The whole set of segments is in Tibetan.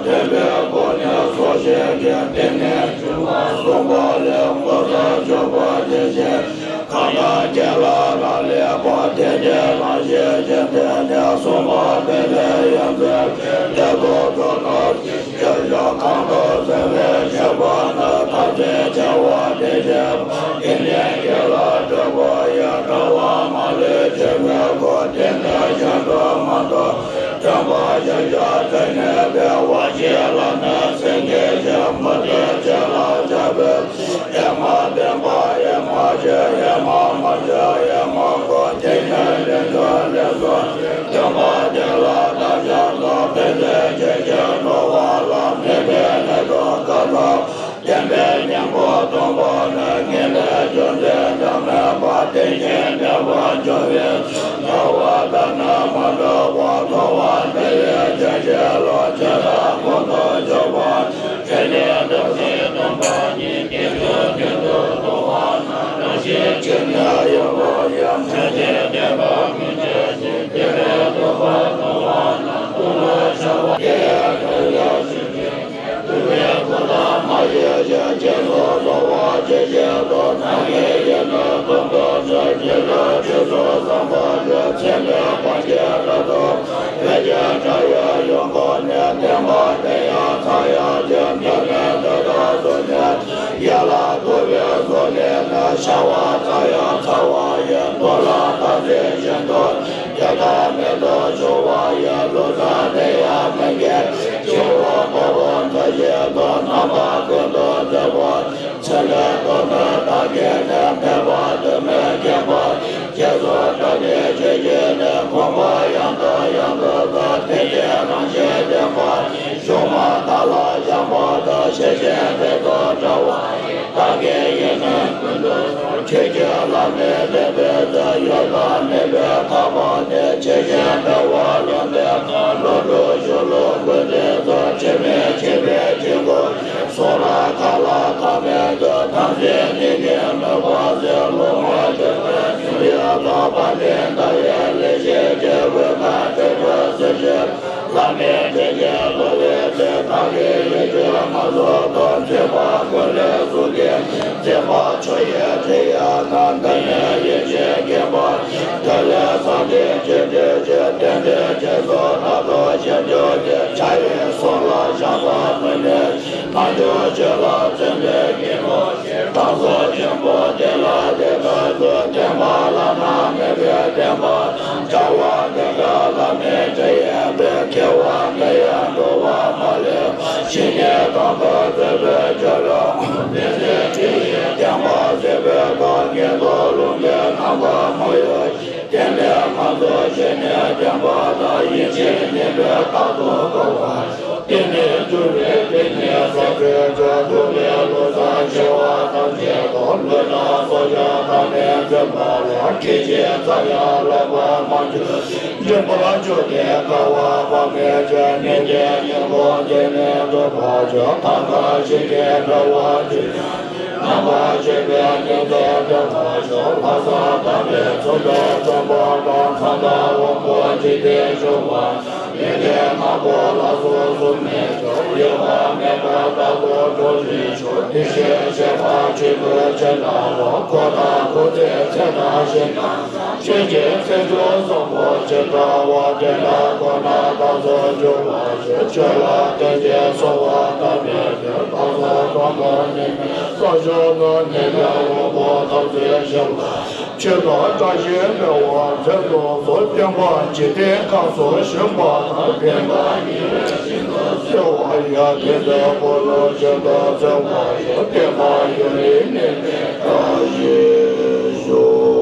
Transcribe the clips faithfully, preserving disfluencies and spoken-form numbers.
དེ་འདྲའི་སྒོ་ནས་ཚོགས་ཞིང་གི་སྟེང་ནས་བྱུང་བ་གསུངས་པ་ལས་མགོ་ས་མཆོད་པ་དེ་བཞིན་གང་དག་རྒྱལ་ལ་རག་ལས་པ་དེ་འདྲའི་རང་བཞིན་གྱི་སྟེང་ནས་གསུངས་པ་དེ་ལས་ཡོན་ཏན་གྱི་ལས་ཐོབ་ཐོབ་ནོ། ཡོན་ཤོག་གང་དུ་ཟིན་པའི་ཤེས་པ་ནི་ཐམས་ཅད་བྱ་བ་དེ་བྱེད་པ་ཡིན་ནས་རྒྱལ་ལ་སྤྲོད་པ་ཡི་དྲ་བ་མ་ལུས་བྱེད་པའི་སྒོ་དེ་འདྲ་གཞན་དུ་མ་མཐོང་། སྟོན་པ་ཤཱཀྱ་ཐུན་གཉིས་པའི་དབང་བཞི་ལ་ནི་སེང་གེ་ཞེས་མུ་སྟེགས་ཅན་ལ་སྦྱར་བའི་ཨེ་མ་སྟོན་པ་ཨེ་མ་ཆོས་ཨེ་མ་མ་ཆོས་ཨེ་མ་འཁོར་དེ་ཉིད་རིམ་གྲོ་ལས་སུ་སྟོན་པ་དེ་ལ་བདག་ཅག་སོགས་ཕན་བྱེད་ཅིང་འགྲོ་བ་ལ་སྨན་པའི་ལས་སུ་དཀའ་ཐུབ། བསྟན་པའི་སྙིང་པོ་སྟོན་པ་ནི་ངེས་ལེགས་སྦྱོར་ཚེ་འབྲལ་མེད་པ། བརྟན་ཞིང་ལྡན་པར་འབྱུང་བའི་ཚུལ། འགྲོ་བ་དང་ནི་མ་འདྲ་བར་ཐོབ་པར་འདོད་པའི་ཆོས་ཅན་ལ། ཇི་ལྟར་ཀུན་ཏུ་སྤྱོད་པ་ཆོས་ཉིད་དམ་ཚིག་སྟོང་པ་ཉིད། དེ་ཚུལ་ཁྲིམས་སུ་གཏོང་བ་ན། རང་བཞིན་གྱིས་ནི་ཡོངས་རྫོགས་ཡིན། ཆོས་ཅན་བསྟན་པ་ཀུན་བྱེད་ཅིང་། དེ་ལས་ལྡོག་པར་གཏོང་བ་ན། ལྟུང་བར་བྱ་བ་དེ་ཡང་ཡང་ཞིག་ཀུན་ནས་ཀུན་བཏགས་མ་ཡིན་ཞེས། རྗེས་སུ་བཟུང་བ་ཇི་བཞིན་དུ། ནམ་མཁའི་ཡི་དྭགས་ཀུན་ཏུ་འཚེར། རྗེས་སུ་རྗེས་སུ་བཟུང་བ་ཡི། མཚན་དཔེ་བར་ཆད་རབ་ཏུ་བོས། ཕལ་ཆེར་དགྲ་ཡི་ཡུལ་ཁོངས་ནས། བསྟན་པ་དེ་ཡང་ཚར་ཡང་ཕྱིན། འདི་ནི་འདི་དག་གསུམ་ནི། ཡན་ལག་དྲུག་པའི་གཟུགས་ལས་ནི། བྱ་བ་ཚར་ཡང་ཚར་བ་ཡི། མཐོལ་ལོ་ཐབས་ཟད་བཞིན་དུ། དེ་དག་མེད་དུ་འབྱུང་བ་ཡི། ལུགས་དང་དེ་ཡང་མི་འགལ། སྤྱི་བོ་དཔའ་བོ་འདི་བཞིན་དུ། རྣམ་པ་ཀུན་ཏུ་མཛེས་པ། ཚེ་འདས་རྡོ་རྗེ་དག་གིས་ནི། འབད་པ་དུ་མས་བརྒྱན་པ། རྗེས་སུ་འབྲང་ནས་ཆོས་ཀྱི་གནས། གོམས་པ་ཡང་དང་ཡང་དུ་བསལ། དེ་ནས་རང་བཞིན་བརྟན་པ་ཡི། གཞུང་མ་དག་ལ་སྦྱངས་པ་དང་། ཤེར་ཕྱིན་དེ་དང་འདྲ་བ་ཡི། བདག་གི་ཡིད་ནི་ཀུན་ཏུ་ཆོས་ཀྱི་བླ་མའི་བསྟན་པའི་ཚུལ། ཡོད་དང་མེད་པའི་ཐ་མ་ནས། ཇི་བཞིན་འགྲོ་བ་ལུང་བསྟན་ནི། ལོག་སྒྲུབ་གཞུང་ལུགས་ཀུན་བསྟན་ཚུལ། ཆོས་མིན་འཆད་པའི་འཆད་སྒོ་ནས། གསུང་རབ་གང་ལ་གང་མེད་ཀྱི། ཐམས་ཅད་ནི་ཉོན་མོངས་པ་ཟད། ལོག་སྨྲ་བརྗོད་པའི་གཞུང་ཡང་དག། བ་དན་འདྲ་ཡི་ལེགས་བཤད་ཀྱི། འོད་དཔག་ཏུ་མེད་པའི་ཟིལ་ཆེན། བླ་མའི་ཁྲིད་ཀྱིས་བསླུ་བའི་ཚུལ། བདག་གི་ཡིད་ཀྱིས་མ་བཟོད་དོ། མཛད་པ་ཀུན་ལས་གཟུགས་ཀྱི་མཛད་པ། ཆོས་ཡི་ཁྲིད་ཡང་ནི། འདི་ནི་ཡིད་ཀྱི་བརྒྱན་པ་ཡིན། དེ་ལས་བསམ་གཏན་བརྒྱད་ཁྲི་བཞི། རྟེན་འབྲེལ་རྗེས་སུ་བདག་ཏུ་བྱིན་གྱུར་ཅིག། བྱ་བའི་གཟུངས་ལ་ཞེན་པ་མེད་ནས། རྣལ་འབྱོར་ཆོས་ལ་བརྩོན་པའི་བསྙེན་པ་ཡིས། བདག་སོགས་ཆེན་པོ་དེ་ལ་དེ་ལྟར་གསོལ། བསྟན་པ་བླ་ན་མེད་པའི་བསྟན་པ་དང་། བྱ་བ་འདི་དག་བླ་མའི་ཁྲིད་ཡིན་པས། དགེ་བ་འདི་ཡང་འགྲོ་བ་མ་ལུས་པ། ཇི་སྙེད་དང་དུ་བསྩལ་བའི་ཆོས་ལ། བསྟན་འཛིན་ཁྲིད་ཡིག་བསྟན་པ་མཛད་པའི་བདག་ཉིད་དུ། ལུང་གི་རྣམ་པ་མང་ཡོད་ཅིང་། བསྟན་པའི་ངང་ཚུལ་ཇི་སྙེད་བསྟན་པ་དང་། ཡིད་ཆེས་ནུས་པས་རྟག་ཏུ་གོ་བར་ཤོག། དེ་ནས་འབྱུང་བའི་དེ་ཉིད་ཟབ་ཆོས་སྒྲུབ་པའི་བློ་བཟང་ཆེ་བ་ཐམས་ཅད་དང་། ལུས་དང་སྲོག་ཀྱང་བདག་ནི་འཛིན་པ་ལ། སྐད་ཅིག་ཙམ་ཡང་ལོག་པར་མ་གྱུར་ཅིག། འདྲེན་པར་འགྱུར་ཏེ་དགའ་བ་དཔག་མེད་ཅིང་། ནད་ཀྱི་གཉེན་པོ་འདི་ནས་སྒྲོལ་བར་ཤོག། ཐབས་དང་ཤེས་བྱའི་དགྲ་བོ་ཇི་བཞིན་རྣམ་པར་ཤེས་པའི་གཉེན་པོ་འདྲེན་པར་ཤོག། ལྷག་བསམ་དམ་པའི་ཚོགས་དང་མཐུན་པ་དང་། མཚམས་དང་དབང་པོ་འཇིག་རྟེན་འབྱུང་བ་དང་། ལུས་ངན་ནག་པོ་ལ་སོགས་གཟུགས་མེད་ཤོག། གཡོ་བ་མེད་པར་རྟག་ཏུ་གྲོགས་བྱེད་ཤོག། དེ་བཞིན་གཤེགས་པ་ཆོས་སྐུ་ཇི་འདྲ་བ། འཁོར་དང་འཁོར་ཚེ་ཚད་དང་ཞེ་སྡང་ཚང་། ཆོས་ཀྱི་ཚེ་སྒྲུབ་བཟང་པོ་ཇི་འདྲ་བ། དེ་འདྲ་ཁོ་ན་བདག་སོགས་འབྱུང་བར་ཤོག། ཆོས་ལ་བརྟེན་ཅིང་གསོལ་བ་བཏབ་པའི་ཕྱིར། བདག་སོགས་གང་དུ་གནས་པའི་ས་ཕྱོགས་ན། ནད་མེད་དབང་པོ་ཐམས་ཅད་ཞི་བར། ཆོས་དང་བཀྲ་ཤིས་འཕེལ་བར་མཛད་དུ་གསོལ། བསྟན་པ་འཇིག་རྟེན་ཁམས་སུ་ཞིང་པ་དང་། བསྟན་པ་ཉིད་ལས་ཤིན་ཏུ་གསལ་བ་ཡང་། དེང་འདིར་བོད་ལུགས་ཤིན་ཏུ་གསལ་བར་ཤོག། བསྟན་པ་ཡུན་རིང་གནས་པའི་བཀྲ་ཤིས་ཤོག།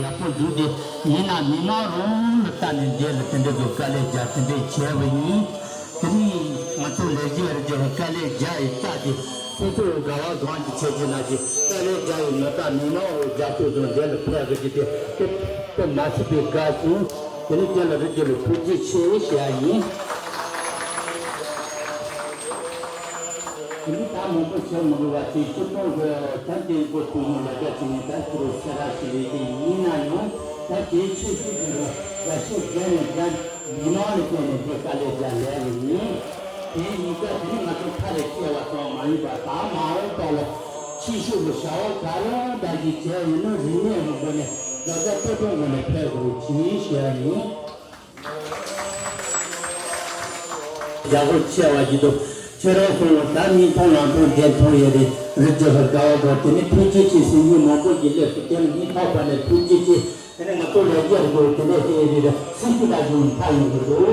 ཡག་པོ་འདུག་དེ་ཡིན་ན་མི་མང་རང་ལ་ལྟ་ནས་འདི་ལ་དེ་འདྲ་གི་དཀའ་ལས་རྒྱག་དེ་འདྲ་བྱས་པ་ཡིན། དེ་ནས་ང་ཚོ་ལས་བྱེད་རེ་རྒྱག་དཀའ་ལས་རྒྱག་ཡི་ལྟ་དེ་སོ་སོའི་དགའ་བ་སྒང་གི་ཆེད་ཀྱི་ན་གི་དཀའ་ལས་རྒྱག་ཡི་མི་ལྟ་མི་མང་རང་རྒྱག་ཐུབ་སོང་འདི་ལ་ཕེབས་གི་དེ་དེ་དེ་མ་ཐུབ་པའི་དགའ་བྱུང་། དེ་ནས་དེ་ལ་རི་རྒྱུད་ལ་ཐུགས་རྗེ་ཆེ་ཞུ་ཡ་ཡིན། དེ་ནས་ད་མང་པོ་བཤད་མི་དགོས་པ་དེ་སྤྱིར་བཏང་གི་ད་དེའི་སྐོར་ཐུགས་སྣང་ལ་རྒྱ་ཆེ་ནས་ད་ཁྱེད་རང་གསལ་བསྒྲགས་ཞུ་ཡས་དེ་ཡིན་ན་ཡང་ད་དེའི་ཆོས་སྲིད་དེ་ལ་དགའ་ཤོས་རྒྱ་ནས་རྒྱ་མི་མང་ལ་བརྟེན་ནས་དེ་དཀའ་ལས་རྒྱག་ལས་རེད་ཡིན། དེ་ཡིན་ཙང་དེ་ནི་ང་ཚོ་ཁ་ལས་སྐྱེ་བ་ཙམ་མ་ཡིན་པར་ད་མ་འོངས་པ་ལ་ཕྱི་ཕྱོགས་ལ་བྱ་བ་ག་རེ་འདྲ་ཞིག་བྱས་ཡིན་ན་རིག་གནས་ཀྱི་སྒོ་ནས་དགའ་དགའ་སྤྲོ་སྤྲོ་སྒོ་ནས་ཕེབས་དགོས་ཅེས་ཞུ་ཡ་ཡིན། རྒྱ་སྒོ་ཕྱེ་བ་ཞིག་ཏུ་ཁྱེད་རང་གསུང་ད་མི་མཐོང་ལམ་མཐོང་བདེན་མཐོང་ཡོད་རེད། རི་རྒྱུ་ཧུར་དགའ་བ་དགོས། དེ་ནི་ཐུགས་རྗེ་ཆེ་སེམས་ཅན་མང་པོ་ཞིག་སླེབས་སུ་དེ་ནི་མི་ཐོག་པ་ནས་ཐུགས་རྗེ་ཆེ། དེ་ནས་ང་ཚོ་ལས་རྒྱུ་དགོས་དེ་ནས་ཧེ་རེ་རེ་སེམས་ཀྱི་ལ་ཞུགས་མཐའ་ཡོང་གི་འདུག་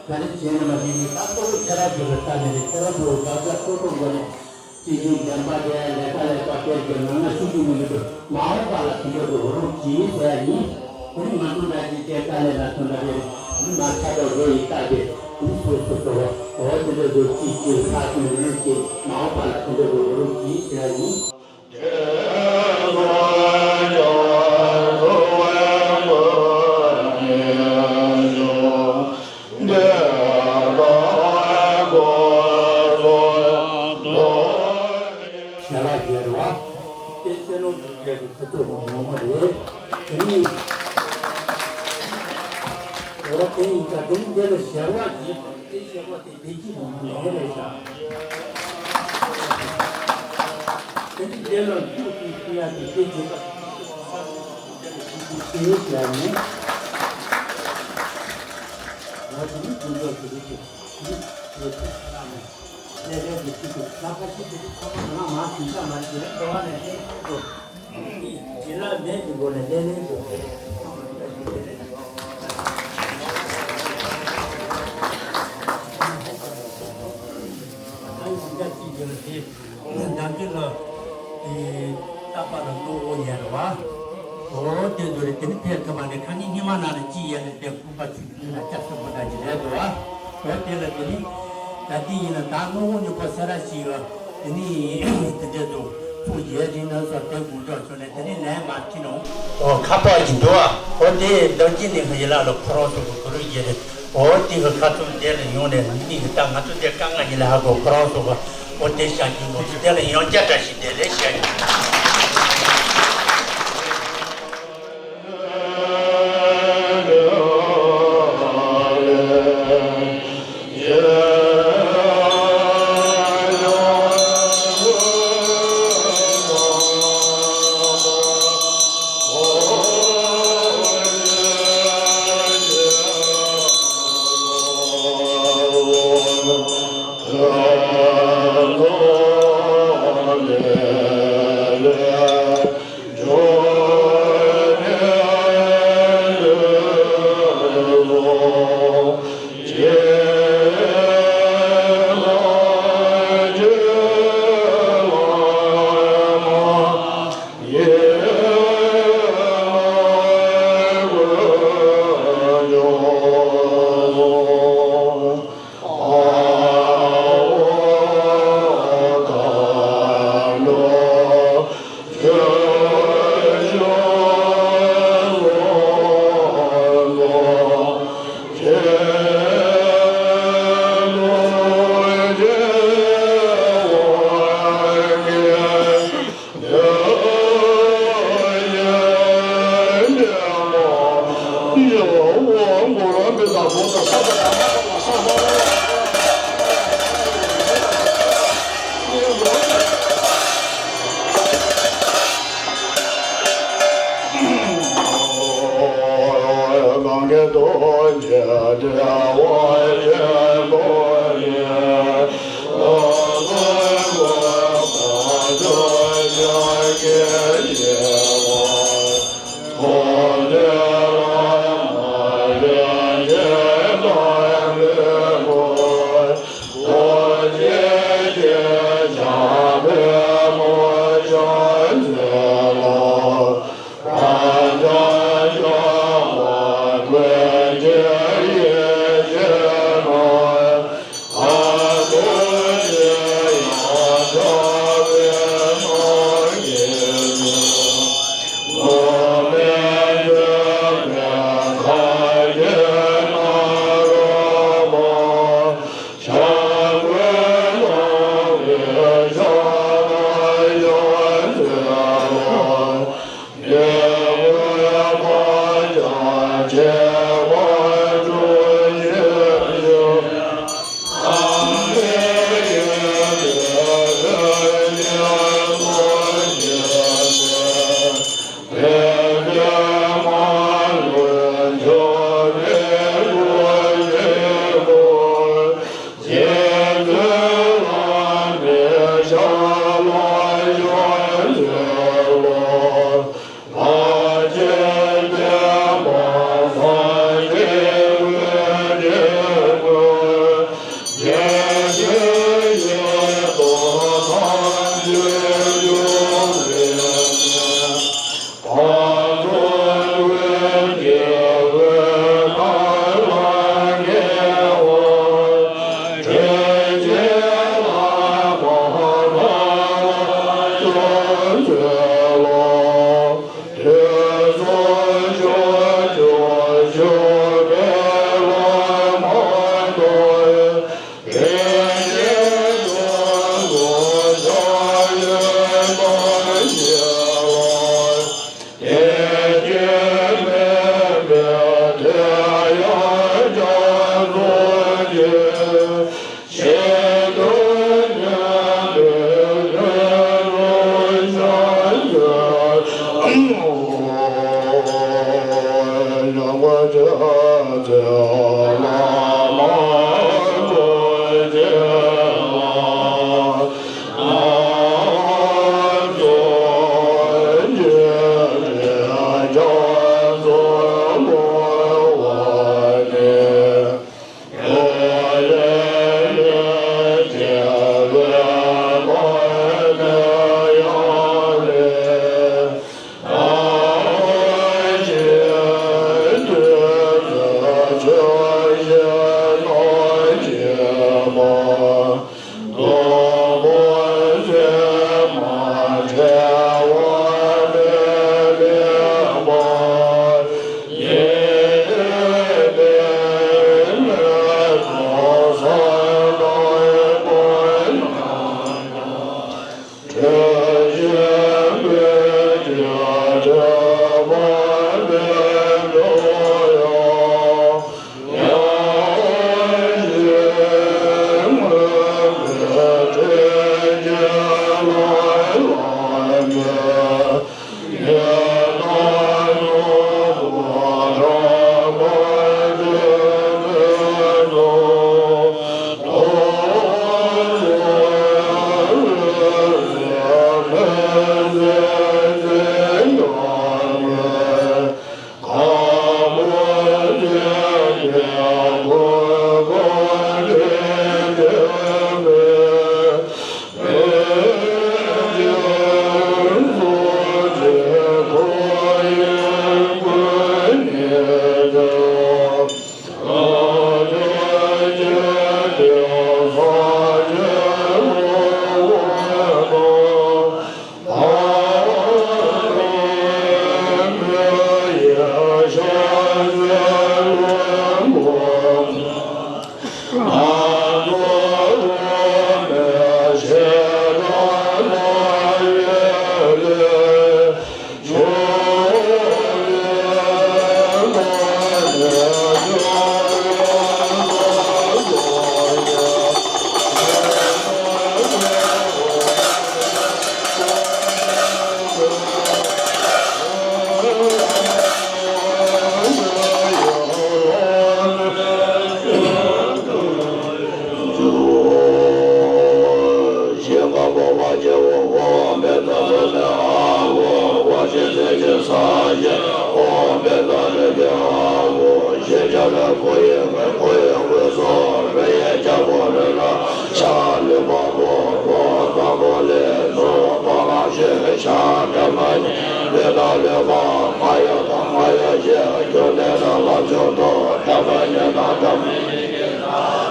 ག་རེ་བྱས་ན་མ་བྱས་ནས་ད་གཙོ་བོ་ཁྱེད་རང་གི་རེ་ལྟ་ནས་རེད། ཁྱེད་རང་ཚོ་དགའ་དགའ་སྤྲོ་སྤྲོ་སྒོ་ནས། སྲིད་གཞུང་འགན་པ་དེ་ལས་ཀ་ལས་ཀ་སྤེལ་གྱི་ནང་ན་ཤུགས་ཀྱིས་མི་འདུག་མ་འོངས་པ་ལ་དེ་འདྲ་དུ་འོ་རོགས་གྱིས་ཟེར་ཡ་ཡིན། དེ་ནི་ང་ཚོ་འདྲ་གྱི་དེ་དཀའ་ལས་ལ་ཐོན་པ་རེད། དེ་ནི་མ་ཆགས་པ་བཟོ་ཡི་ལྟ་སྟེ་དེ་ནི་སོ་སོ་སོ་འོ་དེ་འདྲ་དུ་ཅིག་ཅིག་ཁ་ཐུན་རིན་ཅིག་མ་འོངས་པ་ལ་དེ་འདྲ་དུ་འོ་རོགས་གྱིས་ཟེར་ཡ་ཡིན། ཞལ་ལག་བརྒྱད་རེད་བ། དེ་ཚེ་ལོ་དྲུག་བརྒྱད་ཀྱི་ཁུ་ཚུར་ངོ་མ་རེད། དེ་ནི། འོ་དེ་ཡིན་ཙང་དེ་ནི་འདི་ལ་ཞལ་བ་ཞེས་པ་དེ་ཞལ་བ་དེ་བདེ་སྐྱིད་ངོ་མ་ལོག་རེད་ཤག་དེ་ནི་འདི་ལ་ཐུགས་ཀྱིས་ཐུགས་ཡ་དེ་དེ་བྱེད་པ་དེ་ཞིག་ཞེས་ཡོད་ཀྱང་ནི། འོ་དེ་ནི་ཀུན་རྫོབ་ཀྱི་རིགས་ཀྱི་དེ་ནི་ཡོད་ཚད་ཁ་ནས། ལས་ཀའི་གི་ཚིག་ཏུ་ལྷག་པ་ཞིག་ཏུ་ཚང་མ་ང་མ་ཞིག་ཆ་མ་ཞིག་རེད། འགྲོ་བ་ནས་ལྷན་ཅིག་ཏུ་ཡིན་ལ་ལན་གྱི་སྒོ་ནས་ལན་ལན་དུ་ཨ་ཡིག་འཇའ་གཅིག་ཡོད་དེ་འདམ་གྱི་ལ་རྟག་པ་ལ་རྣོ་བོ་ཡལ་བ། འོ་དེ་འདུག་རེད། དེ་ནི་ཕལ་ཆེར་མ་རེད། ཁ་ཉིན་སྙེ་མ་ནང་ལ་ཅི་ཡལ་ལ་དེ་ཁུག་པ་ཆུ། ད་སྐྱབས་སུ་འགྲོ་ད་ཀྱི་རེད་འདུག་ཨ། འོ་དེ་ལ་དེ་ནི་ད་དེ་ཡིན་ན་ད་དངོས་པོ་ཉོ་པ་ས་ར་ཞིག་ཡོད། དེ་ནི་དེ་འདྲས་འདུག་ཚུགས་རྗེས་དེ་ན་སོ་དེ་དགུ་འཇོག་བྱུང་ནས་དེ་ནི་ལན་མ་ཁྱི་ནོ། འོ་ཁ་པར་གྱི་འདུག་ཨ། འོ་དེ་འདབ་ཀྱི་ནི་ཡི་ལ་ལ་ཁོ་རང་ཚོ་གི་གུ་རུ་རྗེ་རེད། འོ་དེ་གི་ཁ་ཚུམ་དེ་ལ་ཡོང་ནས་མི་གི་ད་ང་ཚོ་དེ་དཀའ་ངལ་ཡིན་ལ་ཧ་གོ་ཁོ་རང་ཚོ་གི་འོ་དེ་བྱ་རྒྱུ་ནོ་དེ་ལ་ཡང་བསྐྱར་བཀྲ་ཤིས་བདེ་ལེགས་བཤད་ཡོད།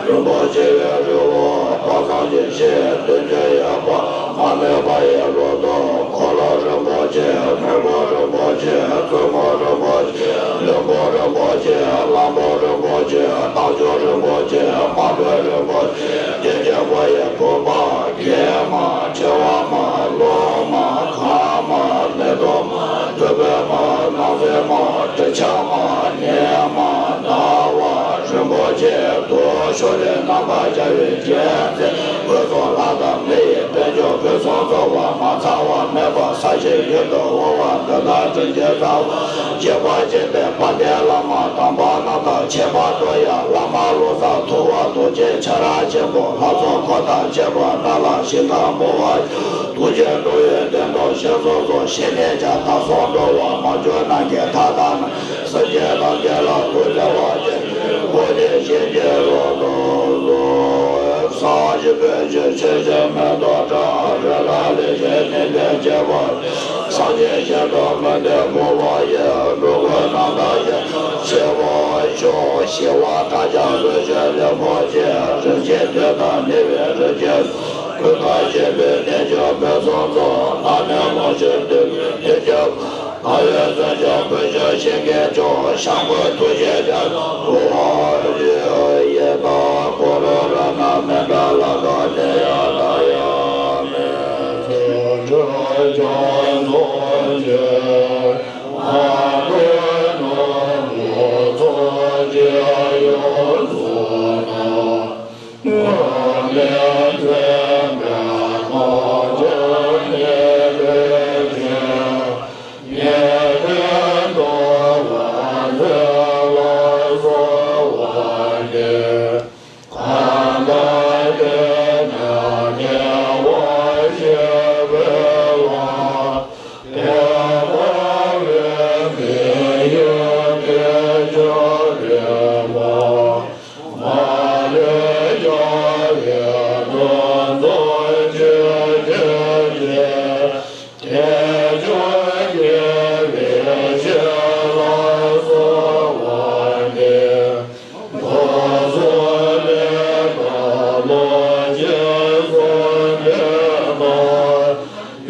རིན་པོ་ཆེ་ཡི་རི་བོ་དཔག་བསམ་གྱི་ཞིང་བདུན་ཅུ་ཡོད་པ། མ་ནུས་པ་ཡི་ལོ་ཏོག་འཁོར་ལོ་རིན་པོ་ཆེ། ནོར་བུ་རིན་པོ་ཆེ། བཙུན་མོ་རིན་པོ་ཆེ། བློན་པོ་རིན་པོ་ཆེ། གླང་པོ་རིན་པོ་ཆེ། རྟ་མཆོག་རིན་པོ་ཆེ། དམག་དཔོན་རིན་པོ་ཆེ། རྗེ་ཆེན་པོ་ཡི་བུ་པ། རྒྱལ་མ། ཆེ་བ་མ། ལོ་མ། གང་མ། མེ་ཏོག་མ། བདུད་བྷེ་མ། ནགས་ཚལ་མ། དྲི་ཆབ་མ། ཉི་མ། ཟླ་བ། རིན་པོ་ཆེ། དུག་ཤོ་རི། ནམ་མཁའ་བྱ་བའི་རྒྱལ་མཚན། དབུས་སུ་ལྷ་དང་མི་ཡི་དཔལ་འབྱོར། ཕུན་སུམ་ཚོགས་པ་མ་ཚང་བ་མེད་པ། ས་གཞི་ཡུལ་དུ་དབང་བ། འདི་དག་དྲིན་ཅན་རྩ་བ། སྐྱེ་བ་སྐྱེས་པའི་དཔལ་ལྡན་བླ་མ་དམ་པ་རྣམས་དང་ཁྱད་པར་དུ་ཡང་བླ་མ་ལོ་ཙཱ་ཐུབ་པ་རྡོ་རྗེ་ཁྱེད་རང་ཆེན་པོ་ལྷ་ཚོགས་འཁོར་དང་བཅས་པ་རྣམས་ལ་ཞིང་ཁམས་འབུལ་བ། ཐུགས་རྗེ་འགྲོ་བའི་དོན་དུ་ཞིང་སོ་སོར་ཞིང་གནས་ཀྱང་དག་སོགས་འགྲོ་བ་མང་སྐྱོང་གནང་མཁན་མཐའ་དག་ན་སེམས་ཅན་ཐམས་ཅད་ལ་ཐུགས་བརྩེ་བ་ཆེན་པོས་བསྐུལ་ཏེ་བྱིན་གྱིས་རློབས་ཏོ། སངས་ བོད་ཀྱི་ཆོས་ཀྱི་མེ་ཏོག་བཀྲ། རི་དྭགས་ལས་བྱུང་ནད་མུག་གྱེས་པ། སངས་རྒྱས་ཞིང་དུ་མི་འདོད་མུན་པ་ཡི། འགྲོ་ཀུན་རྣམ་དག་ཞི་བར་བྱེད་པར་ཤོག། ཞི་བ་དྲག་ཀྱང་བཟོད་ཆེན་རིན་པོ་ཆེ། རིན་ཆེན་དུས་དང་ནུས་པའི་རིན་ཆེན། ཀུན་དགའ་ཞིང་ལུས་རྟེན་གྱུར་ཕུན་སུམ་ཚོགས། ལྷ་མིའི་ལོངས་སྤྱོད་འདུས་པའི་གཏེར་གྱུར། ང་ཡི་བརྩོན་འགྲུས་བུ་ཆུང་ཞིང་གི་མཆོག། ཞང་བོད་ཐུགས་རྗེ་ཅན་དུ་འབུལ་བར་བགྱི། ཡི་དྭགས་འཁོར་ལོ་རབ་ན་མི་འདྲ་ལ་དགའ་ནི་ཡང་དག་ཡང་མིན། ཚུལ་ཁྲིམས་སྦྱོང་ཚོགས་ཀྱི་མ་གོས་ནོར་བུ་ཚོགས་ཀྱིས་ཡོངས་སུ་གང་། མ་ལུས་རྒྱལ་བའི་དོན་རྫོགས་ཕྱིར་བྱེད་ཅིང་། དལ་འབྱོར་དགེ་བའི་བཤེས་ལ་གསོལ་བ་འདེབས། མགོན་གསུམ་ལས་དང་ལོངས་སྤྱོད་གསུམ་ལྡན་དང་།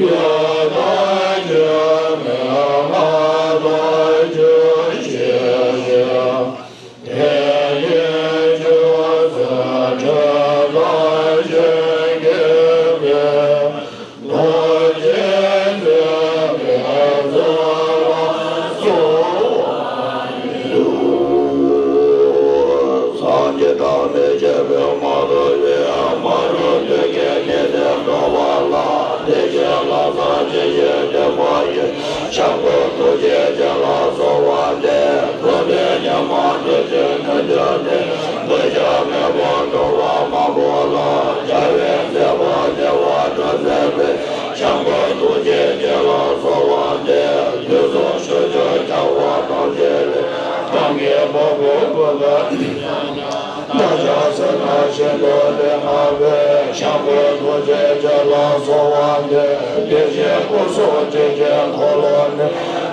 ཡང་དག་སྤྱོད་མེད་ང་རང་སྤྱོད་བཞིན་ཞིང་། དེ་ཉིད་ཆོས་སུ་ཁྲིད་དང་ཞིང་གི་དཔལ། རྡོ་རྗེ་འཛིན་པའི་ཚུལ་ལ་གསོལ་བ་འདེབས། སངས་རྒྱས་བདག་ནི་རྒྱལ་པོས་མ་ཐོབ་པའི། མ་རུངས་བདུད་ཀྱི་ཉེས་དམིགས་བཟློག་པ་ལ། བདེ་གཤེགས་ལྷ་བཟང་ཇི་བཞིན་བསྟེན་པ་ཡི། ཞང་བོད་ཐུགས་རྗེ་ཅན་ལ་གསོལ་བ་འདེབས། ཐུབ་པའི་ཉི་མ་བདུད་ཀྱི་མཐུ་སྟོབས་ལྡན། འདོད་ཆགས་མེད་པར་འགྲོ་བ་མང་པོ་ལ། རྒྱལ་བའི་མཛད་པ་བདེ་བ་སྒྲུབ་མཛད་པའི། ཞང་བོད་ཐུགས་རྗེ་ཅན་ལ་གསོལ་བ་འདེབས། དུས་གསུམ་ཕྱོགས་བཅུར་རྒྱལ་བ་ཐམས་ཅད་ལས། གང་གི་བ་སྤུ་གུ་ལ། བདག་ཅག་སེར་སྣ་ཤིན་ཏུ་ལས་མངའ་བའི། ཞང་བོད་ཐུགས་རྗེ་ཅན་ལ་གསོལ་བ་འདེབས། དེ་བཞིན་སྐུ་གསུམ་འཇིག་རྟེན་འཁོར་ལོ་ནས།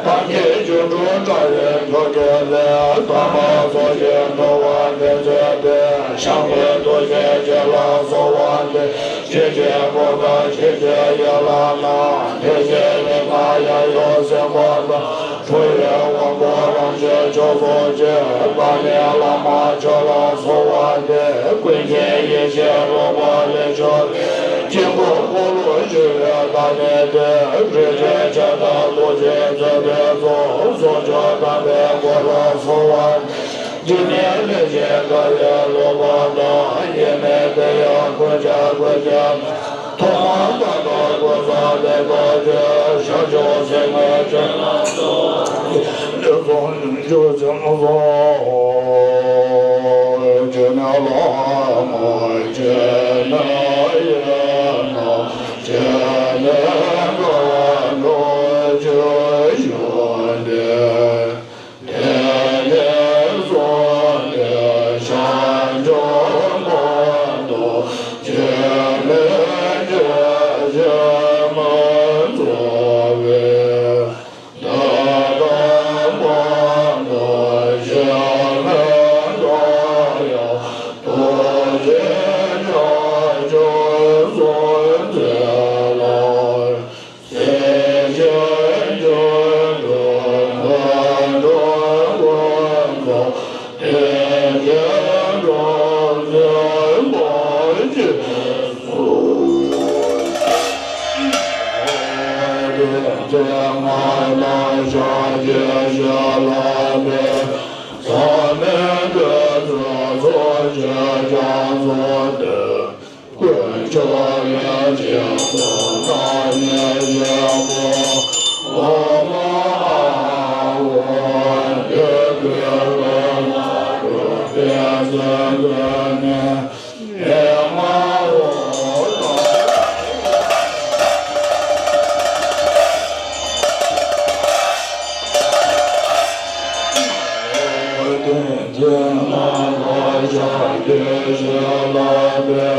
གང་གི་སྒྱུ་འཕྲུལ་དྲ་བའི་ཐུགས་ཀྱི་ལས། དམ་པ་ཚོགས་ཀྱི་འགྲོ་བ་འདི་མཛད་པའི། ཞང་བོད་ཐུགས་རྗེ་ཅན་ལ་གསོལ་བ་འདེབས། ཞིང་གི་བུ་དང་ཞིང་གི་ཡན་ལག་རྣམས། དེ་བཞིན་གླིང་དང་ཡང་ཡུལ་སེམས་དཔའ་རྣམས། འགྲོ་བའི་དབང་པོ་རང་བཞིན་མཆོག་གསུམ་གྱི། བདག་ནི་བླ་མ་མཆོག་ལ་གསོལ་བ་འདེབས། ཀུན་མཁྱེན་ཡེ་ཤེས་རོལ་པ་ལས་བྱུང་བའི། དཀྱིལ་འཁོར་འཁོར་ལོ་བཅུ་པའི་བདག་ཉིད་དེ། རིན་ཆེན་ཕྱག་དང་ཐུགས་རྗེས་མཛད་པའི་ཚོགས། ཚོགས་མཆོག་དམ་པའི་སྐུ་ལ་གསོལ་བ་འདེབས། འཇིག་རྟེན་ལས་བྱེད་དགའ་བའི་ལོངས་སྤྱོད་དང་། ཡེ་ནས་དེ་ཡང་ཀུན་ཁྱབ་ཀུན་ཁྱབ། ཐོག་མ་མ་དག་ཀུན་བཟང་ལེགས་པར་སྤྱོད། ཞབས་ཕྱི་སེམས་དཔའི་སྤྱོད་ལམ་སོགས། ལེགས་སོ་ཉམས་སུ་བྱས་སོ། སྤྱན་ལ་མ་སྤྱན་ན་ཡེ་ན་སྤྱན་ལ་གང་འགྲོ་ཆོས་བཞུགས་ཏེ། དེ་ནས་བཟུང་སྟེ་བྱང་ཆུབ་མ་ཐོབ་ཕྱིར་མི་སྐྱེ་ཞེས་སྨོན་རྫོགས་པའི། ད་ལྟ་མ་ཐོབ་ཕྱིར་མི་ལྡོག་ཡང་། ཐུགས་རྗེ་ཕྱག་རྒྱ་གསུམ་མཛད་ལ། སྲིད་ཞིའི་རྒྱུན་དུ་ངན་འགྲོ་ཀུན་ཚོགས། དེ་ནས་འགྲོ་ཟིན་པ་ཅི་སུ། དེ་ཚེ་ང་ལ་ཕྱག་རྒྱའི་ཞལ་ལག་འདི། ཚང་མས་བསྟོད་ཚུལ་ཚོགས་ཀྱི་རྒྱ་མཚོ་འདི། དཀོན་མཆོག་ཡེ་ཤེས་སོགས་བདག་ཉིད་ཆེན་པོ། འོག་མ་ཨ་ཧོ། འདོད་དགུའི་བླ་མ་རུ་པའི་སེམས་ཀྱི་གནས། ཨེ་མ་ཧོ། དེ་ཚེ་ང་ལ་ཕྱག་རྒྱའི་ཞལ་ལག་འདི།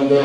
ཉིན་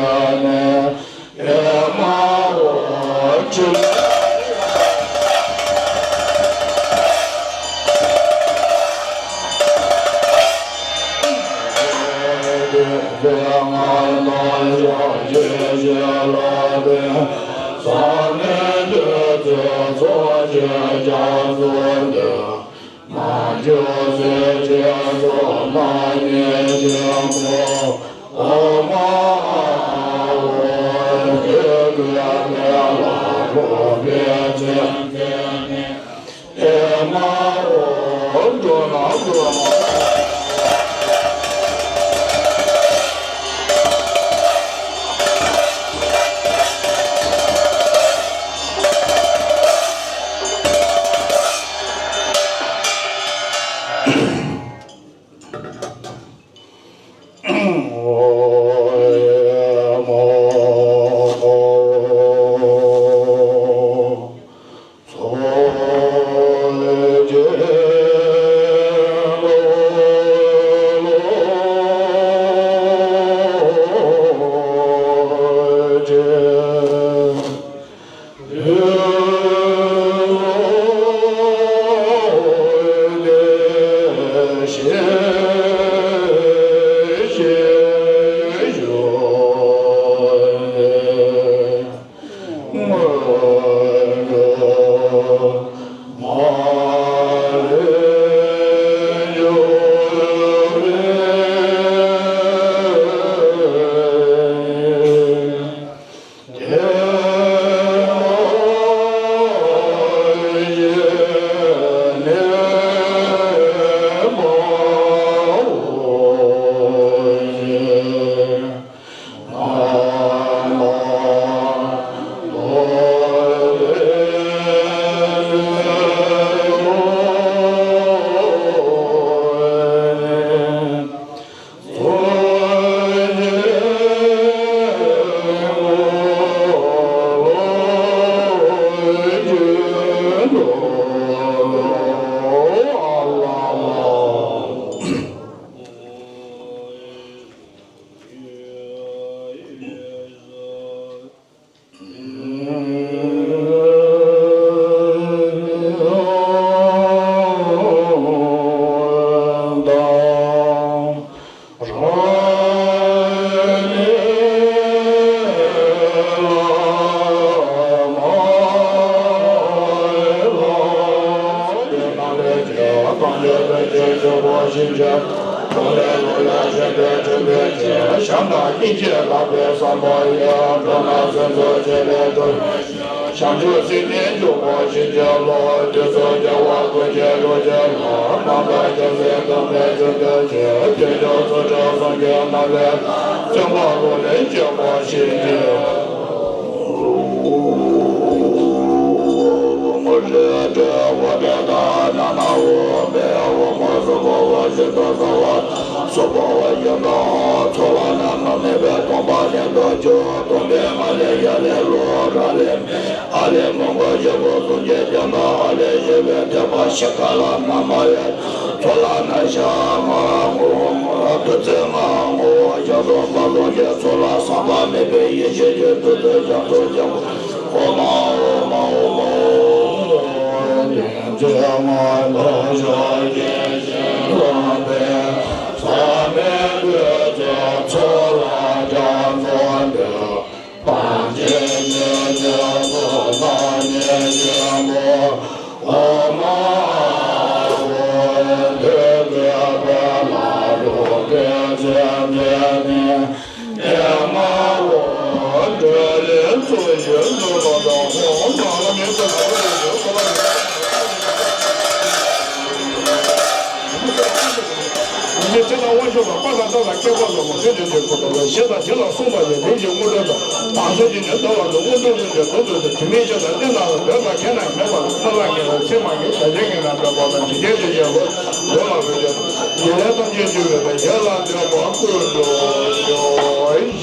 དེ་ལ་དབང་ཕྱུག་དང་དཔལ་ལྡན་དག་དང་བསྐལ་པ་ལ་མོ་ཆོས་ཀྱི་འགྲེལ་པ་དང་ཞེས་དང་དེ་ལ་གསུངས་པ་ནི་རིམ་གྱིས་དངོས་གྲུབ་དང་། དང་ཆོས་ཀྱི་ཉོན་མོངས་པ་ལ་དངོས་གྲུབ་སྨིན་པའི་དོན་དུ་དེ་མིན་ཆོས་དང་གནས་ལ་འདོད་པ་གང་ཡང་མེད་པ་ལ་སྨོན་ལམ་གྱི་ཚེ་མ་གི་བདག་ཅག་གི་ནང་འདོད་པ་དང་འཇིག་རྟེན་ཞེས་བྱ་བ་འདོད་ལ་འབད་ཀྱི་ཡེ་ལས་ཐམས་ཅད་འདུས་པའི་ཡེ་ལ་འདོད་པ་ཀུན་ཏུ་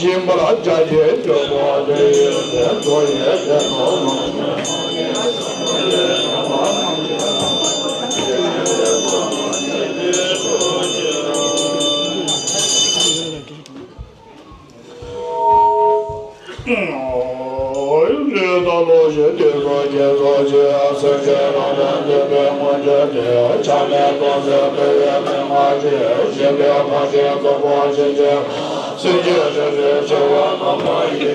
སྦྱིན་པར་བྱ་ཞེས་བརྗོད་པ་དེ་ཡིན་པས་མདོ་ཡི་སྡེ་སྣོད་མ། དུས་གསུམ་གྱི་སོགས་ཀྱི་སེམས་ཅན་རང་གྲོལ་འདོད་པའི་མངོན་བརྗོད་དེ། ཆགས་མེད་སྟོང་གསལ་དུ་ཡོད་པའི་སྔགས་ཀྱིས་སྦྱིན་པའི་བག་ཆགས་རྫོགས་པར་བྱིན་གྱིས་རློབས། སེམས་ཅན་སྲིད་པའི་འཚེ་བ་རྣམ་པ་ཡི།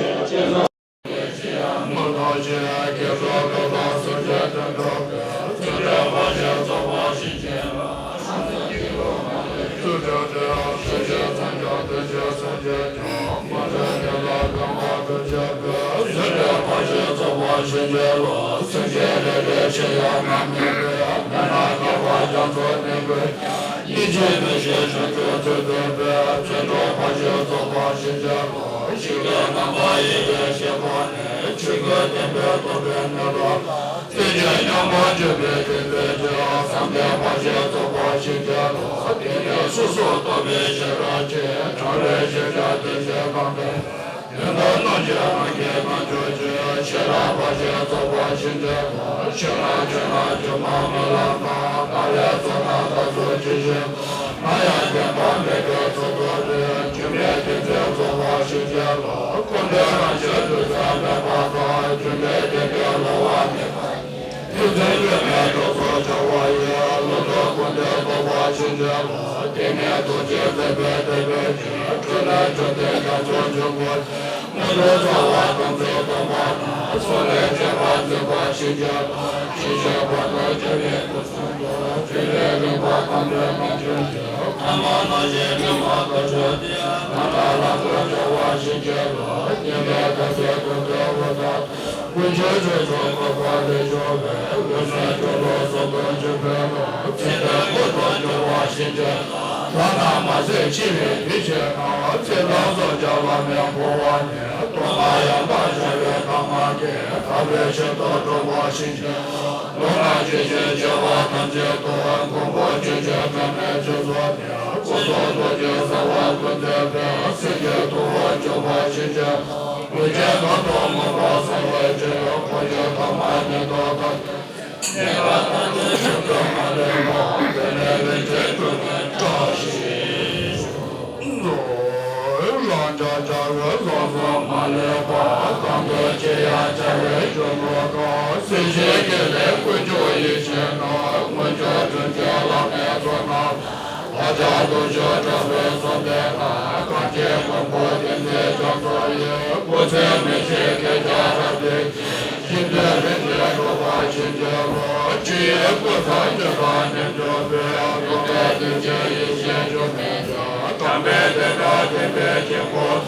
མི་རྟག་ཅིང་སྐྱེ་འགྲོ་ལུས་དང་སེམས་ཅན་དོན་གྲུབ་པའི། སེམས་ཅན་བག་ཆགས་རྫོགས་པར་བྱིན་གྱིས་རློབས། སེམས་ཅན་དེ་ཡང་སེམས་ཅན་ཐམས་ཅད་དོན་བྱེད་སེམས་ཅན་ཀྱང་། མ་འདྲེས་དེ་ལ་ཕན་པར་གྲོལ་བྱེད་པའི། སེམས་ཅན་བག་ཆགས་རྫོགས་པར་བྱིན་གྱིས་རློབས། སེམས་ཅན་རེ་རེ་ཆེ་ཡང་རྣམ་སྨིན་པའི། མི་ནག་སྐྱེ་བ་རྒྱ་མཚོ་ནི་ཀུན་ཀྱང་། སྙིང་རྗེ་མི་ཤེས་ཆུ་སྐྱོར་ཚུལ་བསྟན་པའི། བརྩོན་འགྲུས་བག་ཆགས་རྫོགས་པར་བྱིན་གྱིས་རློབས། ཞིང་ལས་རྣམ་པ་ཡི་ཡེ་ཤེས་སྒོ་ནས། ཆོས་ཀུན་བསྟན་པའི་རྟོགས་པའི་གནས་ལ། སེམས་ཅན་མཉམ་པར་སྤྱོད་པའི་ཏིང་འཛིན་གྱིས། བསམ་གཏན་བག་ཆགས་རྫོགས་པར་བྱིན་གྱིས་རློབས། དེ་ནས་སོ་སོར་རྟོག་པའི་ཤེས་རབ་ཀྱིས། བྲལ་བའི་ཤེས་བྱ་དོན་བྱེད་དང་ལྡན། དོན་དམ་རྣམ་ཤེས་རང་གི་རྣལ་འབྱོར་གྱིས། ཤེས་རབ་བག་ཆགས་རྫོགས་པར་བྱིན་གྱིས་རློབས། ཕྱིར་ན་ཆོས་རྣམས་སྒྱུ་མ་རྨི་ལམ་དང་། ལྟ་བའི་ཚོགས་རྣམས་རྟག་ཏུ་ཇི་བཞིན། སྣང་ཡང་བདེན་པར་མེད་པའི་ཚུལ་རྟོགས་ཏེ། སྒྱུ་མའི་ཏིང་འཛིན་རྫོགས་པར་བྱིན་གྱིས་རློབས། ཀུན་ནས་རང་བཞིན་ལུས་རྩལ་མེད་པ་དང་། སྒྱུ་མའི་རྟེན་འབྲེལ་བསླུ་བ་མེད་པ་ཉིད། ཏིང་འཛིན་སྒྱུ་མའི་གྲོགས་སུ་གྱུར་པ་ཡིས། བློ་ལྡོག་ཀུན་བདེ་རྫོགས་པར་བྱིན་གྱིས་རློབས། དེ་ནས་ཐུགས་རྗེས་མཛད་པའི་བསྟན་པའི་ཕྱིར། སྤྲུལ་ནས་བཅོམ་ལྡན་རྒྱ་མཚོའི་འཇུག་སྒོ། དངོས་གྲུབ་རྩ་བ་དམ་ཚིག་སྟོང་པ་དང་། སྲོག་ལས་གཅེས་པར་འཛིན་པར་བྱིན་གྱིས་རློབས། ཇི་ཞིག་བར་དུ་གྱུར་པའི་སྐུ་གསུང་ཐུགས། སྤྲུལ་པའི་རིམ་པ་དམ་པའི་རྣལ་འབྱོར་གྱིས། ཐ་མལ་རྣམ་ཤེས་སྒྲིབ་པ་དག་བཅོམ་སྟེ། རྣམ་པར་ལྷ་སྐུར་གྱུར་པར་བྱིན་གྱིས་རློབས། སྙིང་གའི་ཐ་ཚིག་ཀུན་ཏུ་འོད་དཔག་ཀུན་གྱི་རྗེས་སུ་འགྲོ་བ་ལས་བྱུང་བའི། འོད་ཟེར་སྦྱོར་ཀློང་གསུམ་དུ་འཇུག་པའི་ལུགས། ཚེ་འདིར་ཀུན་ཏུ་འགྱུར་བར་བྱིན་གྱིས་རློབས། ལྷ་དང་མ་ཚད་འཆི་བའི་དུས་ཕྱིར་ན། ཚེ་དང་སྲོག་ཆགས་ལ་མི་འཁོར་བ་ཉིད། སྟོང་པ་ཡང་དག་འཆར་བའི་ལྟ་བ་གིས། དག་པའི་ཞིང་དུ་འགྲོ་བར་བྱིན་གྱིས་རློབས། ལོ་ན་ཆུ་སྐྱེས་བྱེ་བ་ཐམས་ཅད་དང་། མགོན་པོ་ཆོས་སྐྱོང་སྒྲོལ་མའི་སྤྱི་གཙུག་ནས། སྐུ་གསུང་ཐུགས་ཀྱི་རྩ་བ་ཀུན་འདུས་པའི། སེང་གེའི་ཐུ་བོ་འཇུག་པར་བྱིན་གྱིས་རློབས། ཀུན་མཁྱེན་གང་དུ་མངོན་པར་གསལ་བའི་ཕྱིར། འཁོར་བཅས་ཐ་མལ་ཉིད་དུ་ཐར། ཉེས་པ་དག་ནི་ཞིག་ཏུ་མ་ལུས་པ། དེ་ནས་རིན་ཆེན་སྒྲོན་མེ་བཀྲ་ཤིས་ཤོག། རང་རྒྱལ་བྱ་བའི་ལྷ་ཚོགས་མ་ལུས་པ། གང་དུ་མཆིས་ཡང་བྱ་བའི་འབྱུང་པོ་དང་། སྲིད་ཞིའི་དགེ་ལེགས་ཀུན་འབྱུང་ཡིད་བཞིན་ནོར། མངོན་སྤྱོད་དྲིན་ཅན་བླ་མའི་ཚོགས་རྣམས། བདག་ཅག་ཐུགས་མཆོག་དྲག་པོས་གསུམ་ལྡན་ན། གང་ཞིག་མགོན་པོ་ཏིང་འཛིན་རྒྱ་མཚོ་ཡི། སྐུ་ཚེ་མི་ཤིགས་བསྐལ་བརྒྱར་རབ་བརྟན་ཅིང་། ཞིང་དུ་རིམ་གྱིས་འགྲོ་བར་བྱིན་གྱིས་རློབས། ཆུ་ཡི་ཀུན་བཟང་ཉི་ཟླ་རྣལ་འབྱོར་པའི། འགྲོ་བའི་སྡིག་ཅན་ཡིད་བཞིན་སྒྱུ་མའི་ཆོས། དམ་པའི་བདེན་པ་བསྟན་པའི་དཀྱིལ་འཁོར།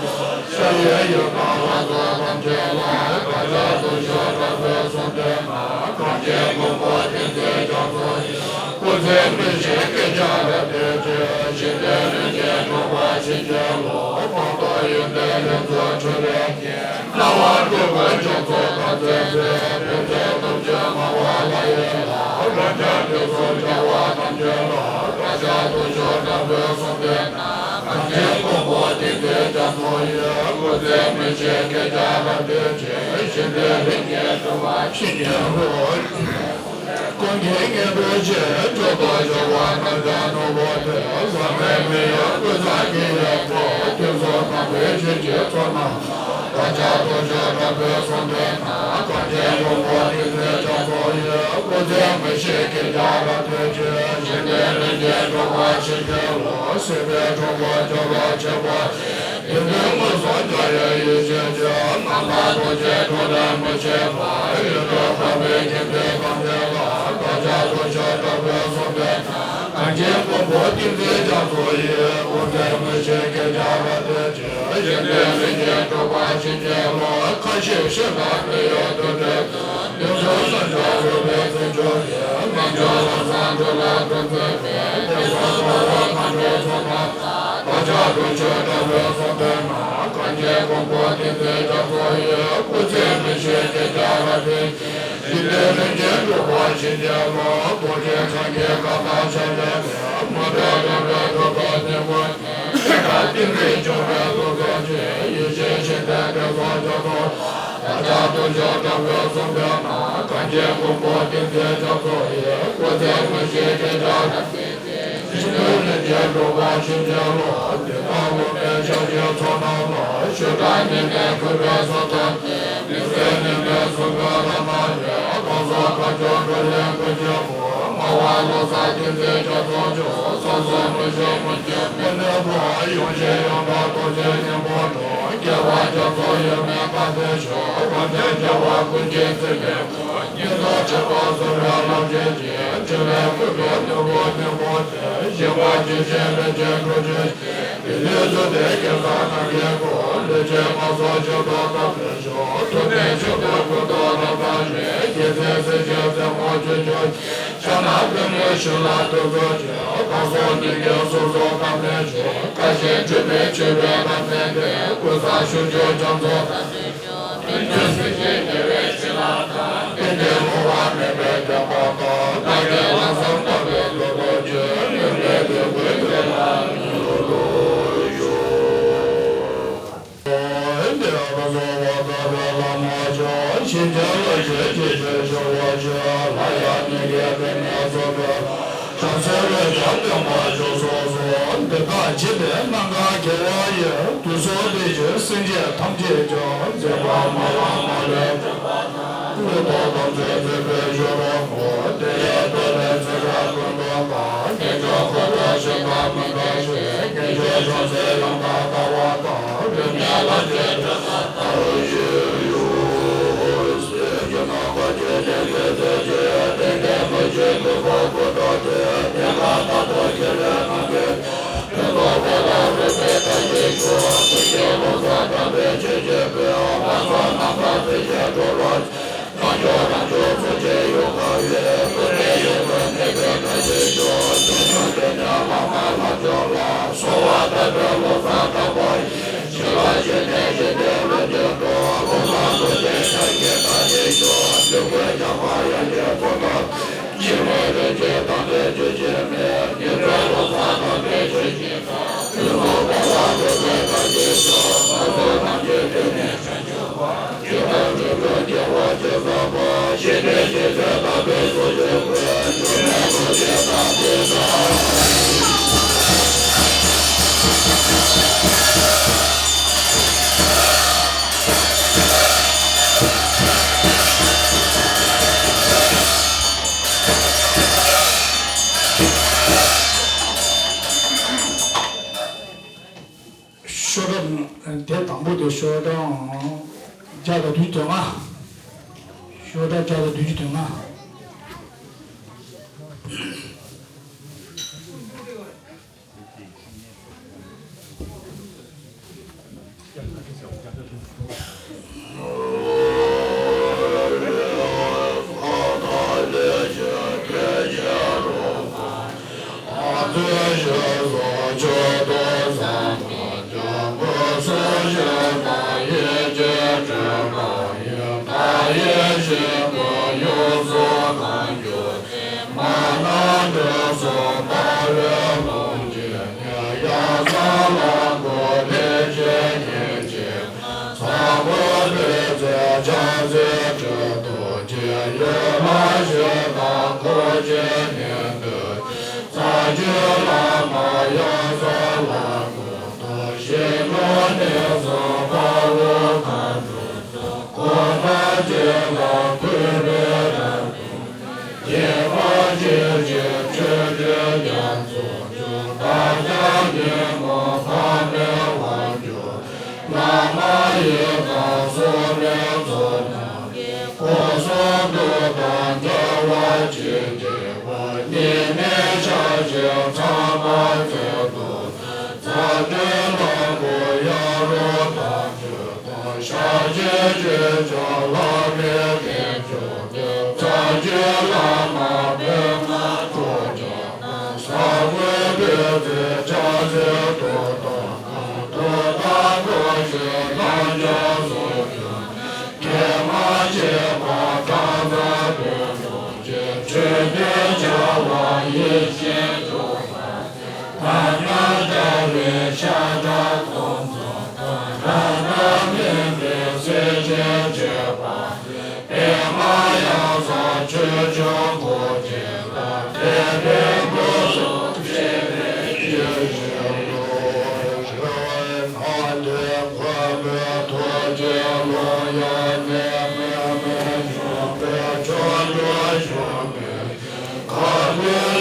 ས་ཡི་ཡུལ་དང་ལྷ་ཚོགས་ཐམས་ཅད་ལ། བདག་ཅག་ཐུགས་མཆོག་དྲག་པོས་གསུམ་ལྡན་ན། གང་ཞིག་མགོན་པོ་ཏིང་འཛིན་རྒྱ་མཚོ་ཡི། སྐུ་ཚེ་མི་ཤིགས་བསྐལ་བརྒྱར་རབ་བརྟན་ཅིང་། ཞིང་དུ་རིམ་གྱིས་འགྲོ་བར་བྱིན་གྱིས་རློབས། དཔང་དུ་ཡོན་ཏན་ལེགས་ཚོགས་འཕྲིན་ལས་ཀྱིས། སྣང་བ་དྲུག་པོའི་རྒྱ་མཚོ་དག་མཛད་པའི། ཕན་མཛད་ཐམས་ཅད་སྨྲ་བ་ལྷ་ཡི་ལྷ། རང་རྒྱལ་དུས་གསུམ་རྒྱལ་བ་ཐམས་ཅད་ལ། བདག་ཅག་ཐུགས་མཆོག་དྲག་པོས་གསུམ་ལྡན་ན། གང་ཞིག་མགོན་པོ་ཏིང་འཛིན་རྒྱ་མཚོ་ཡི། སྐུ་ཚེ་མི་ཤིགས་བསྐལ་བརྒྱར་རབ་བརྟན་ཅིང་། ཞིང་དུ་རིམ་གྱིས་འགྲོ་བར་བྱིན་གྱིས་རློབས། ཀུན་མཁྱེན་མངོན་པའི་ཞལ། མཆོག་ཏུ་གྱུར་པ་རྣམ་དག་ནོར་བུ་སྟེ། བསམ་པའི་མི་གཡོ་ཀུན་བཟང་གི་ཡོན་ཏན། དུས་གསུམ་དམ་པའི་ཆོས་ཀྱི་ཚོགས་རྣམས། བདག་ཅག་ཐུགས་མཆོག་དྲག་པོས་གསུམ་ལྡན་ན། གང་ཞིག་མགོན་པོ་ཏིང་འཛིན་རྒྱ་མཚོ་ཡི། སྐུ་ཚེ་མི་ཤིགས་བསྐལ་བརྒྱར་རབ་བརྟན་ཅིང་། ཞིང་དུ་རིམ་གྱིས་འགྲོ་བར་བྱིན་གྱིས་རློབས། སྲིད་པའི་འཁྲུལ་འཁོར་སྐྱོབ་པར་བྱེད་པ། དེ་དུས་མངོན་སུམ་རྒྱལ་བའི་ཡེ་ཤེས་ཀྱིས། རྣམ་དག་ཐུགས་རྗེའི་འགྲོ་དོན་མི་ཕྱེད་པར། ཡོན་ཏན་དམ་པའི་དགེ་འདུན་ཐམས་ཅད་ལ། བདག་ཅག་ཐུགས་མཆོག་དྲག་པོས་གསུམ་ལྡན་ན། གང་ཞིག་མགོན་པོ་ཏིང་འཛིན་རྒྱ་མཚོ་ཡི། སྐུ་ཚེ་མི་ཤིགས་བསྐལ་བརྒྱར་རབ་བརྟན་ཅིང་། ཞིང་དུ་རིམ་གྱིས་འགྲོ་བར་བྱིན་གྱིས་རློབས། ཁ་ཞེ་ཤེས་དང་མི་གཡོ་དོན་འགྲུབ། དུས་གསུམ་སངས་རྒྱས་རོལ་པའི་རྩེ་མཆོག་གི། རྣལ་འབྱོར་ལམ་བཟང་འགྲོ་ལ་ཀུན་མཛེས་པའི། དེ་སོགས་ཐུབ་པ་མཁའ་འགྲོའི་ཚོགས་རྣམས་དང་། བདག་ཅག་ཐུགས་མཆོག་དྲག་པོས་གསུམ་ལྡན་ན། གང་ཞིག་མགོན་པོ་ཏིང་འཛིན་རྒྱ་མཚོ་ཡི། སྐུ་ཚེ་མི་ཤིགས་བསྐལ་བརྒྱར་རབ་བརྟན་ཅིང་། ཞིང་དུ་རིམ་གྱིས་འགྲོ་བར་བྱིན་གྱིས་རློབས། རྡོ་རྗེ་འཆང་གི་བཀའ་དང་ཕྱག་ལེན་ལས། མི་འབྲལ་དོན་གྲུབ་ཐོབ་ཏུ་བསྟན་པ། ཤེས་རབ་ཏིང་འཛིན་འབྱུང་བའི་གཟུགས་སུ་བྱོན། ཡེ་ཤེས་ཤིང་རྟའི་གདན་སར་བཅའ་སོ། བདག་ཅག་ཐུགས་མཆོག་དྲག་པོས་གསུམ་ལྡན་ན། གང་ཞིག་མགོན་པོ་ཏིང་འཛིན་རྒྱ་མཚོ་ཡི། སྐུ་ཚེ་མི་ཤིགས་བསྐལ་བརྒྱར་རབ་བརྟན་ཅིང་། ཞིང་དུ་རིམ་གྱིས་འགྲོ་བར་བྱིན་གྱིས་རློབས། འདི་དག་སློབ་མའི་ཕྱག་རྒྱའི་ཚོགས་རྣམས་ལ། ཞུ་དག་ཉི་མའི་གུས་པས་གསོལ་བ་འདེབས། མི་ཟད་ཉི་མའི་གསུང་གི་ལམ་ ལོ་ཙཱ་བསྟན་འཛིན་རྒྱ་མཚོ་མཆོག །སངས་རྒྱས་མི་ཤིགས་མི་འགྱུར་མི་ལུས་པ། ཡོངས་ཤེས་ཡང་དག་རྡོ་རྗེ་སྙིང་པོ་འགྲུབ། སྐྱེ་བ་རྒྱ་མཚོ་ཡོད་མེད་དཔལ་ལྡན་ཤོག །འགྲོ་དོན་རྒྱལ་བ་ཀུན་གྱི་རྩེ་ལེན་པ། ཉེན་རྟོག་ཆེ་བ་གསུམ་ལས་ལམ་འབྱེད་ཅིང་། འཆི་བས་གོས་པའི་ནོར་བུ་རྙིང་པོ་སྟེ། ཞིང་པ་སྐྱེ་མཆེད་རིན་ཆེན་དྲུག་ཅུ་ཅན། དེ་ལས་བཙུགས་ཏེ་སྐལ་བཟང་རྣམས་ཀྱི་སྐུ། ལུས་ཅན་ངན་སོང་ཆོས་སྐུ་ཐོབ་པར་ཤོག །ཐུབ་བསྟན་ཆོས་སྐུ་ཀུན་ཏུ་རབ་བརྩམས་ཤིང་། རྒྱལ་སྲས་སྲས་ཆེན་སྲས་མོ་ཆོས་སྐྱོང་། ཕྱག་ན་པདྨོ་ཞབས་ལ་གདུགས་ཚོན་ཅན། བསྐང་གསོ་ནི་དགེ་གསུམ་སོགས་དམ་ལས་བྱུང་། བཀའ་བཞིན་སྒྲུབ་པའི་མཆོད་པའི་རབ་མཛད་པའི། ཀུན་བཟང་ཞབས་ཀྱུ་རྒྱ་མཚོ་དང་ལྡན་ཤོག །དོན་གྱི་སྲིད་ཞིའི་དགེ་བའི་བྱིན་རླབས་དང་། རྟེན་འབྲེལ་འཁོར་བ་མེད་པའི་བདེན་པ་དང་། བདག་གི་ལམ་བཟང་བསྟན་པའི་ཐུགས་རྟོགས་ཀྱིས། ནུས་མེད་པའི་དགོས་འདོད་ལ་མྱུར་དུ་ཤོག །འདི་ལ་སོགས་པ་ཐར་པའི་ལམ་མ་ཆག །ཕྱིན་ཆད་ལ་ཞེན་ཅིང་ཞེན་ཆགས་པ་ཆེ། སླར་ཡང་ཉེས་དགེ་དྲི་མས་གཙོས་པའི་ལས་བྱང་སེམས་ལས་བྱང་བསྟན་པར་ཤོག །སོགས་སོ། འདི་དག་བྱས་པས་ནམ་མཁའ་དགེ་བ་ཡི། དུས་གསུམ་བདེ་གཤེགས་སེམས་ཅན་ཐམས་ཅད་ཀྱང་། མཛད་པ་མ་ལུས་མ་ལུས་འགྲུབ་པ་དང་། ཀུན་ཏུ་དམ་ཚིག་འཛིན་པའི་གཞུང་ལུགས་སྨོན། དེ་ཡི་བསྟོད་པའི་ཚིག་རབ་ཀུན་འདུས་པ། རྣལ་འབྱོར་འཁོར་དུ་ཞིང་དུ་མི་འགྲོ་ཞིང་། དཀོན་མཆོག་བྱང་སེམས་ཡང་དག་ལྟ་བ་དང་། ལུས་ངན་ལྷ་ཆོས་སྒྲུབ་པ་ལྟ་བུ་ཞིག་ཡོད། སེམས་ཀྱི་ནང་པ་ཆོས་ཉན་མཁན་ཐམས་ཅད་ཀྱང་། དེ་ལྟར་མི་བྱེད་ཀུན་སྤོང་ཀུན་བཟང་སྟེ། གནས་སྐབས་མཐར་ཐུག་ཁས་ལེན་གནང་མཁན། ཕུན་ཚོགས་དཔལ་ལ་རོལ་པའི་བཀའ་བཞིན་སྒྲུབ། ཐུགས་བསྐྱེད་ལོ་ཙཱ་དམ་པའི་ཆོས་སྤྱོད་པའི། ལམ་བཟང་རྣམ་དག་ཚུལ་བཞིན་སྒྲུབ་པར། རྣལ་འབྱོར་རང་བྱུང་ཐུགས་རྗེའི་ཡུལ་གང་བའི། ཐུབ་པའི་ཡུལ་དུ་གནས་པའི་བཀའ་བཞིན་སྒྲུབ། ཐུན་མོང་དོན་གཉེར་བླ་མ་ལྷ་མཆོག་ལ། གསོལ་བ་འདེབས་པའི་ལོ་ཙཱ་དམ་པ་ཡི། ཞིང་ལ་ཞིང་གནས་ཞིང་དུ་ལྷུན་གྱིས་གྲུབ། ལོ་ཙཱ་ཐུགས་རྗེའི་ཕྱག་རྒྱའི་བཀའ་བཞིན་སྒྲུབ། འཇུག་པའི་ཞགས་པ་ཡན་ཆད་ཚོགས་རྣམས། འཆི་མེད་རིན་ཆེན་དམ་པའི་ཆོས་ཀྱི་མེ། ཉེར་འཚོའི་ལོ་ཙཱ་དམ་པའི་ཆོས་ཀྱི་ཚ། ཕུན་ཚོགས་དཔལ་ལ་འགྲོ་བའི་བཀའ་བཞིན་སྒྲུབ། ལྷ་ཚོགས་རྣམས་ཀྱི་སྡེ་ནི་བྱང་ཆུབ་བར། ཇི་ལྟར་འགྲོ་ཀུན་དགེ་བ་ཇི་བསགས་པ། ཞི་བདེའི་རྒྱུ་ཚུལ་དམ་པའི་ཚུལ་བཞིན་བཀོད། འགྱུར་མེད་ཐུགས་རྗེའི་བདག་ཉིད་ལ། ཤོག་གྲངས་དེ་དང་པོ་དེ་ཤོག་གྲངས་བརྒྱ་དང་བདུན་ཅུ་དོན་ལྔ། ཤོག་གྲངས་བརྒྱ་དང་བདུན་ཅུ་དོན་ལྔ།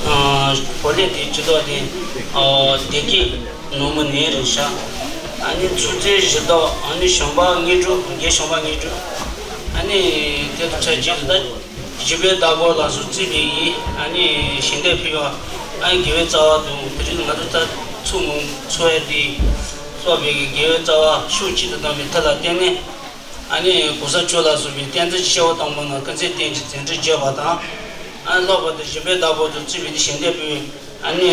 ཨ། བོད་ལས་དེ་སྤྱི་ཚོགས་དེ། ཨ། བདེ་སྐྱིད་ནོར་བུ་ནས་རེད་ཤག་ཨ་ནི་ཚུར་རྩེ་བཞི་ཐོག་ཨ་ནི་གཞོན་པ་དངོས་གྲུབ། རྒན་གཞོན་པ་དངོས་གྲུབ། ཨ་ནི་དེ་དང་ཆ་གཅིག་ཏུ་ད་བཞི་པའི་བདག་པོ་ལ་སོགས་བརྩིས་པའི་ཡིན། ཨ་ནི་ཞལ་འདེབས་ཕུལ་བ། ཨ་ནི་དགེ་བའི་རྩ་བ་དང་། དེ་རིང་ང་ཚོ་ད་ཚུར་མ་འཚོགས་ཡ་དེ་སོགས་པའི་དགེ་བའི་རྩ་བ་ཤུགས་ཆེ་རུ་བཏང་བའི་མཐུ་ལ་བརྟེན་ནས། ཨ་ནི་གོང་ས་མཆོག་ལ་སོགས་པའི་བསྟན་འཛིན་སྐྱེས་བུ་དམ་པ་རྣམས་ཀུན་མཁྱེན་བསྟན་གྱི་མཛད་འཕྲིན་བརྗོད་པ་དང་། ཨ་ནི་ལྷག་པར་དུ་བཞི་པའི་བདག་པོ་དང་བརྩིས་པའི་ཞལ་འདེབས་ཕུལ་བའི། ཨ་ནི་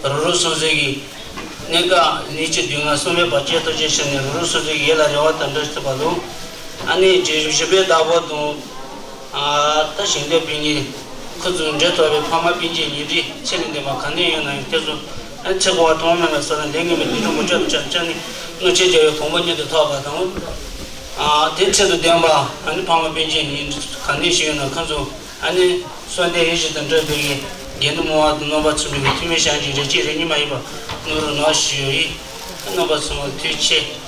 རོགས་རོགས་སོང་ཟེར་གྱི་གནས་སྐབས་ཉིས་བརྒྱ་བདུན་ལྔ་གསུམ་པའི་བར་ཆད་ཐུགས་རྗེ་ཆེ་ནས་རོགས་རོགས་སོང་ཟེར་གྱི་ཡིད་ལ་རེ་བ་དང་འདྲ་ཞིག་ཐུབ་པ་དང་། ཨ་ནི་བཞི་པའི་བདག་པོ་དང་། ཨ། ད་ཞལ་འདེབས་ཕུལ་མཁན་ ཁོ་ཚོའི་འབྲེལ་ཐོགས་པའི་ཕ་མ་སྤུན་མཆེད་ཉེ་འབྲེལ་ཆེ་ལས་ལྡན་པ་གང་དེ་ཡོད་ན་ཡང་དེ་ཚོ་ཨ་ཚེ་འཁོར་བ་ཐོག་མ་མེད་པའི་ས་ལ་ལས་ངན་པའི་སྡིག་སྒྲིབ་མུ་ཆ་དུ་ཆགས་ཆགས་ནས་གནོད་བྱེད་རྒྱལ་བའི་དགོངས་པ་མྱུར་དུ་ཐོབ་པ་དང་། ཨ་དེ་ཆེད་དུ་ལྡན་པ་ཨ་ནི་ཕ་མ་སྤུན་མཆེད་ཉེ་འབྲེལ་གང་དེ་ཞིག་ཡོད་ན་ཁོ་ཚོ་ཨ་ནི་གསོལ་འདེབས་ཡིད་བཞིན་དུ་འགྲུབ་པའི་དགེ་འདུན་མང་བ་དང་རྣམ་པ་ཚང་མས་ཐུགས་སྨོན་ཞལ་གྱིས་རེ་གཅིག་རེ་གཉིས་མ་ཡིན་པར་ནོར་རུ་གནང་ཞུ་ཡི། རྣམ་པ་ཚང་མ་ཐུགས་རྗེ་ཆེ།